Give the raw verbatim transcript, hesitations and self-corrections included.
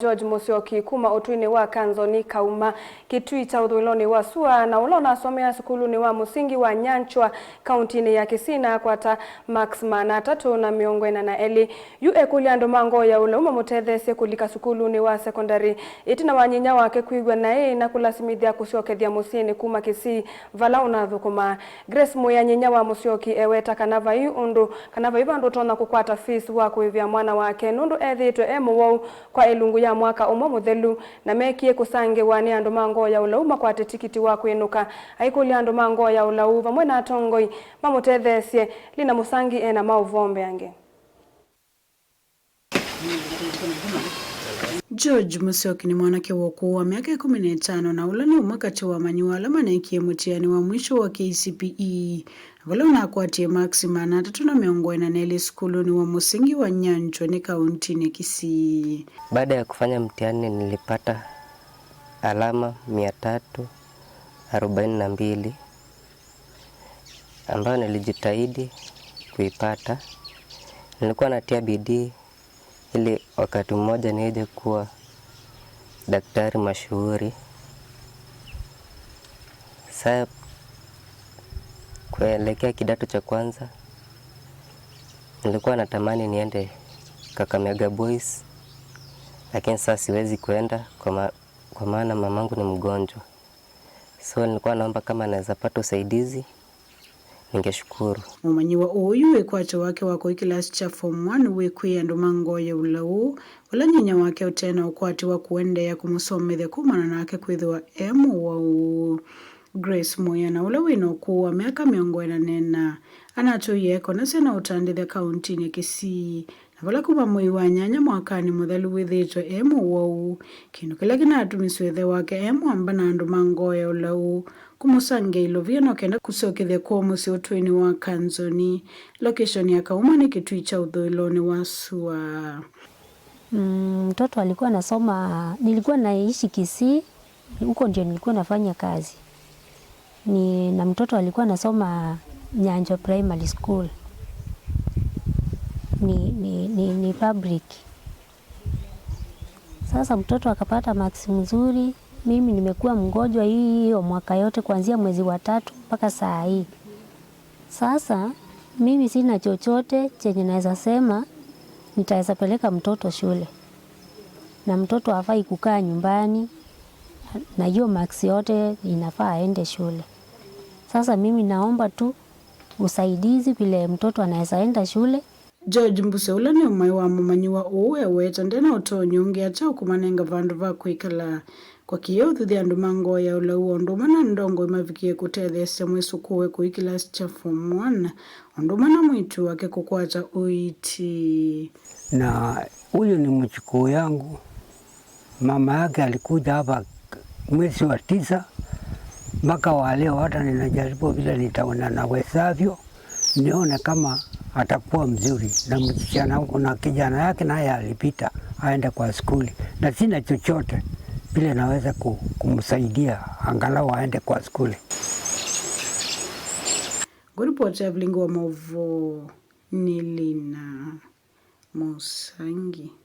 George Musyoki kuma ũtũinĩ wa Kanzoni Kauma, Kitui kya ũthũĩlonĩ wa sua, na ũla ũnasomeaa sukulunĩ wa mũsingi wa Nyanchwa, kauntinĩ ya Kisii, na akwata marks maana atatũ na mĩongo ĩna na elĩ. Yu ekũlya andũ ma ngoo ya ũlau mamũtetheesye kũlika sukulunĩ wa sekondari, ĩtina wa nyinya wake kwĩw'a naĩ na kũlasimĩthya kũsyokethya mũsyĩnĩ kuma Kisii, vala ũnathũkũmaa. Grace Mwĩa, nyinya wa Musyoki, eweta kana vai ũndũ, kana vai vandũ ũtonya kũkwata fees wa kũĩvĩa mwana wake, nũndũ ethĩĩtwe e mũwau kwa ĩlungu ya mwaka ũmwe mũthelu, na mekie kũsangĩwa nĩ andũ ma ngoo ya ũlau makwate tikiti wa kwĩnũka. Aikũlya andũ ma ngoo ya ũlau vamwe na atongoi mamũtetheesye. Lina Mũsangi ena maũvoo mbeange. George Musyoki nĩ mwanake wa ũkũũ wa myaka ĩkũmi na ĩtano, na ũla nĩ ũmwe katĩ wa amanyĩw'a ala maneekie mũtiani wa mwisho wa K C P E, vala ũnakwatie maksi maana atatũ na mĩongo ĩna na elĩ sukulunĩ wa mũsingi wa Nyanchwa nĩ kauntinĩ Kisii. Baada ya kufanya mtihani, nilipata alama mia tatu arobaini na mbili, ambayo nilijitahidi kuipata. Nilikuwa natia bidii ili wakati mmoja nije kuwa daktari mashuhuri. Sa kuelekea kidato cha kwanza, nilikuwa natamani niende Kakamega Boys, lakini sasa siwezi kuenda kwa ma-, kwa maana mamangu ni mgonjwa. So nilikuwa naomba kama naweza pata usaidizi, ningeshukuru. Mũmanyĩw'a ũũ yu wĩkwatyo wake wa kũi kĩlasi kya form one wĩkwĩa andũ ma ngoo ya ũlau, vala nyinya wake ũte na ũkwati wa kũendeea kũmũsomethya kumana nake kwĩthĩwa e mũwau. Grace Mũya, na ũla wĩ na ũkũũ wa myaka mĩongo ĩna na ĩna, anatũie ekonasya na ũtandĩthya kauntinĩ ya Kisii, na vala kuma mwei wa nyanya mwakanĩ mũthelu wĩthĩĩtwe e mũwau, kĩndũ kĩla kĩnatumisye ĩthe wake e mwamba na andũ ma ngoo ya ũlau kũmũsangĩa ilovia no kenda kũsyokethya kwoo mũsyĩ ũtũinĩ wa Kanzoni, location ya Kauma nĩ Kitui kya ũthũĩlonĩ wa sua. Mm, mtoto alikuwa anasoma, nilikuwa naishi Kisii, huko ndio nilikuwa nafanya kazi. Ni, na mtoto alikuwa anasoma Nyanjo Primary School. Ni, ni, ni, ni public. Sasa mtoto akapata marks mzuri, mimi nimekuwa mgonjwa hii hiyo mwaka yote kuanzia mwezi wa tatu mpaka saa hii. Sasa mimi sina chochote chenye naweza sema nitaweza peleka mtoto shule. Na mtoto hafai kukaa nyumbani, na hiyo marks yote inafaa aende shule. Sasa mimi naomba tu usaidizi vile mtoto anaweza enda shule. George Mbuse, ũla nĩ ũmae wa mũmanyĩw'a ũũ, eweta ndena ũtonyi ũngĩ ata ũkũmanenga vandũ va kwĩkala. Kwa kĩĩ ũthuthya andũ ma ngoo ya ũlau o ũndũ ũmwe na ndongoi mavikie kũtetheesya mwĩsũkũũe kũi kĩlasi kya form one, o ũndũ ũmwe na mwĩĩtu wake kũkwata ũiiti. Na huyu ni mjukuu yangu. Mama yake alikuja hapa mwezi wa tisa, mpaka wa leo hata ninajaribu vile nitaona nawezavyo nione kama atakuwa mzuri, na msichana, kuna kijana yake naye alipita aende kwa skuli, na sina chochote vile naweza ku-, kumsaidia angalau aende kwa skuli. Ngũripoti ya Vilingi wa Maũvoo nĩ Lina Mũsangi.